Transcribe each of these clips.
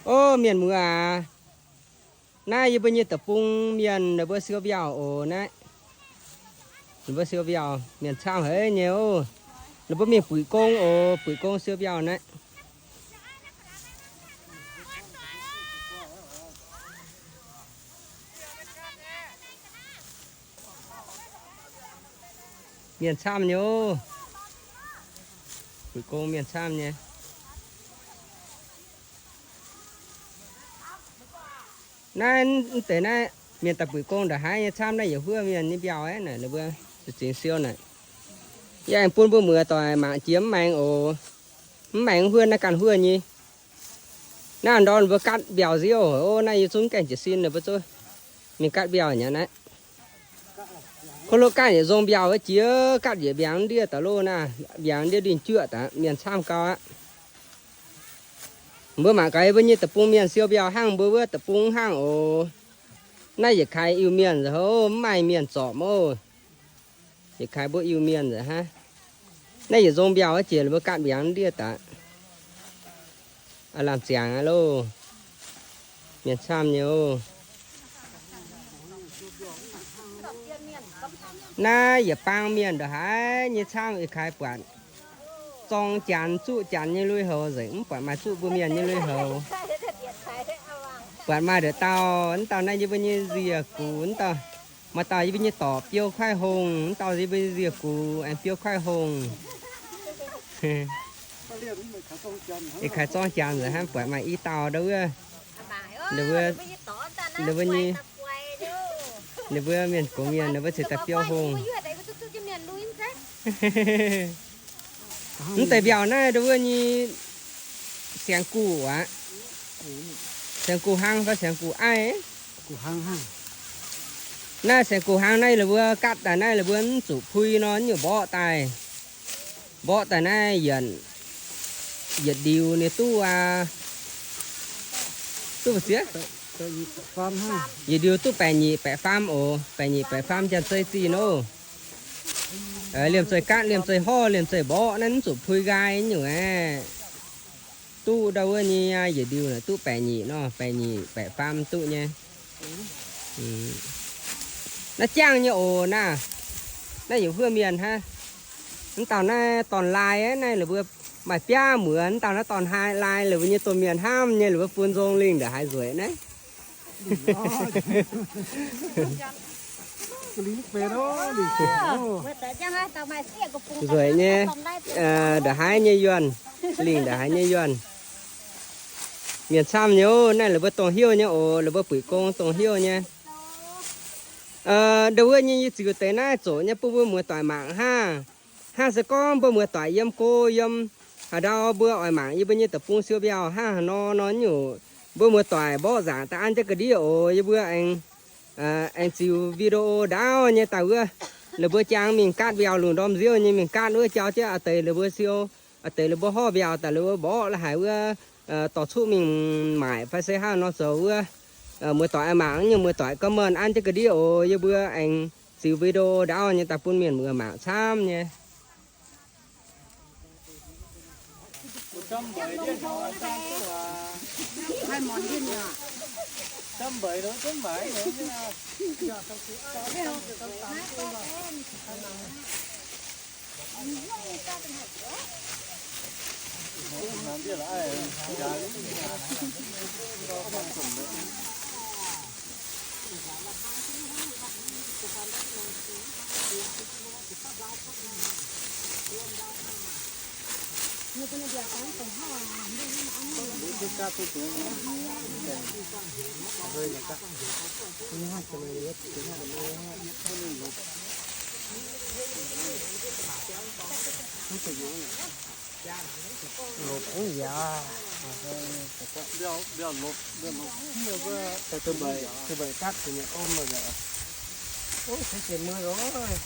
Ov, mienh muoz aac, naaiv yie mbuo nyei deic-bung mienh ninh mbuo siou mbiauh oc. Naaiv ninh mbuo siou mbiauh, mienh camv haic nyei ov. Ninh mbuo mingh buic gong oc, buic gong siou mbiauh naaiv. Mienh camv nyei ov. Buic gong mienh camv nyei. Naaiv mv deix naaiv mienh daaih buic gong ndongc haaix nyei camv. Naaiv yietc huov mienh nyei mbiauh aqv. Naaic ninh mbuo za'gengh siou naaic. Yie aengx bun mbuo muoz-doic mangc jiex mv maengx oc. Mv maengx huov naaiv ganh huov nyei. Naaiv ndorm ninh mbuo gatv mbiauh nziouv. Ov, naaiv yie zungv gaengh jiez sin ninh mbuo zungv mingh gatv mbiauh nyei naaiv. Ko lo gatv yietc nzong mbiauh wuov jiex, gatv yietc mbiaangx ndiev daaih loh naaiv, mbiaangx ndiev ndinh juoqv daaih, mienh camv gau aqv. Mbuo mangc gaax yie mbuo nyei deic-bung mienh siou mbiauh hnangv mbuo wuov deic-bung hnangv oc. Naaiv yietc kaaix Iu-Mienh nzengc hov, mv maaih mienh zorpc ov. Yietc kaaix mbuo Iu-Mienh nzengc hnangv. Naaiv yietc nzong mbiauh wuov jiex ninh mbuo gatv mbiaangx ndiev daaih. Aav lamh ziangx aqv loh. Mienh camv nyei ov. Naaiv yietc bang mienh ndongc haaix nyei camv, ih kaaix buatc zorng janx zuqv janx nyei lui-houx nzengc, mv buatc maaih zuqv mbuo mienh nyei lui-houx. Buatc maaih nduqc dauh, mv dauh naaiv yie mbuo nyei nziec gux, mv dauh, maaih dauh yie mbuo nyei dorc biou kuaaiv hongh, mv dauh yie mbuo nyei nziec gux aengx biou kuaaiv hongh. Ih kaaix zorng janx nzengc hnangv, buatc maaih i dauh ndau wuov, ninh mbuo, ninh mbuo nyei, ninh mbuo mienh gox mienh ninh mbuo ceix daaih biou hongh. Mv deix mbiauh naaiv ndau wuov nyei siang-guh aqv. Siang-guh hnangv fai siang-guh aiv? Naaiv siang-guh hnangv naaiv, ninh mbuo gatv daaih naaiv, ninh mbuo mv zuqc pui nor, nyungc mborqv daaih. Mborqv daaih naaiv yietc, yietc ndiux ninh duqv aac, duqv sieqv, yietc ndiux duqv baeqc nyeic baeqc faam oc. Baeqc nyeic baeqc faam janx-zei zingh nor. Liemh zeih gatv, liemh zeih horv, liemh zeih mborqv naaiv, mv zuqc pui nqaai nyungc aeqv. Duqv ndau wuov nyei yietc ndiux naaic duqv baeqc nyeic nor, baeqc nyeic baeqc faam duqv nyei. Naaiv jangv nyei oc naaiv. Naaiv yietc huov mienh hnangv. Mv dauh naaiv dorn-laai aqv, naaiv la'buo maaih biaav muoz. Mv dauh naaiv dorn-laai, la'buo nyei domh mienh hnamv nyei, la'buo bun nzong lingh ndongc haaix nzueic naaiv. Nzueic nyei, ndongc haaix nyei yuonh, lingh ndongc haaix nyei yuonh. Mienh camv nyei ov, naaiv la'buo dongh heuv nyei oc, la'buo buic gong dongh heuv nyei. Ndau wuov nyei yie ziux deix naaiv zoqc nyei bun mbuo muoz-doic mangc hnangv. Hnangv se gorngv mbuo muoz-doic yiem go yiem haaix ndau mbuo oix mangc yie mbuo nyei deic-bung siou mbiauh hnangv haaix nor nor nyungc, mbuo muoz-doic mborqv nzaangc daaih an jienv ga'ndiev oc. Yie mbuo aengx, aengx ziux video ndaauv nyei daaih wuov, la'buo jangx mingh gaatv mbiauh lungh ndorm nziouv nyei mingh gaatv wuov jauv jienv a'deix la'buo siou, a'deix la'buo horv mbiauh daaih la'buo mborqv la'haic wuov, dorh cuqv mingh maaic fai se hnangv nor zoux wuov, muoz-doic mangc nyungc muoz-doic comment an jienv ga'ndiev oc. Yie mbuo aengx ziux video ndaauv nyei daaih bun mienh muoz mangc camv nyei. Lopv ov yaac. Da'da'mbeic, da'mbeic gapv da'nyeic om lorqc. Ov, se jiex mueiz lorqc.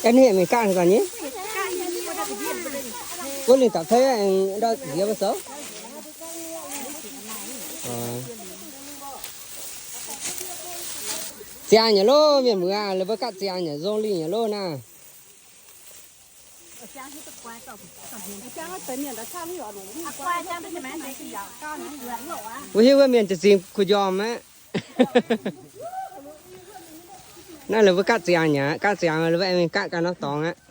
Aa, ninh mingh gaqv gaax nyei. Wuov lingh dapc tei aengx ndau nziex mbuo zoux. Ziangx nyei loh, mienh muoz, la'buo gapv ziangx nyei, nzong lingh nyei loh naaiv. Mbuo hiuv wuov mienh za'gengh kuh njormh aqv. Naaiv la'buo gapv ziangx nyei, gapv ziangx la'buo aengx gapv ganh norm dorngx aqv.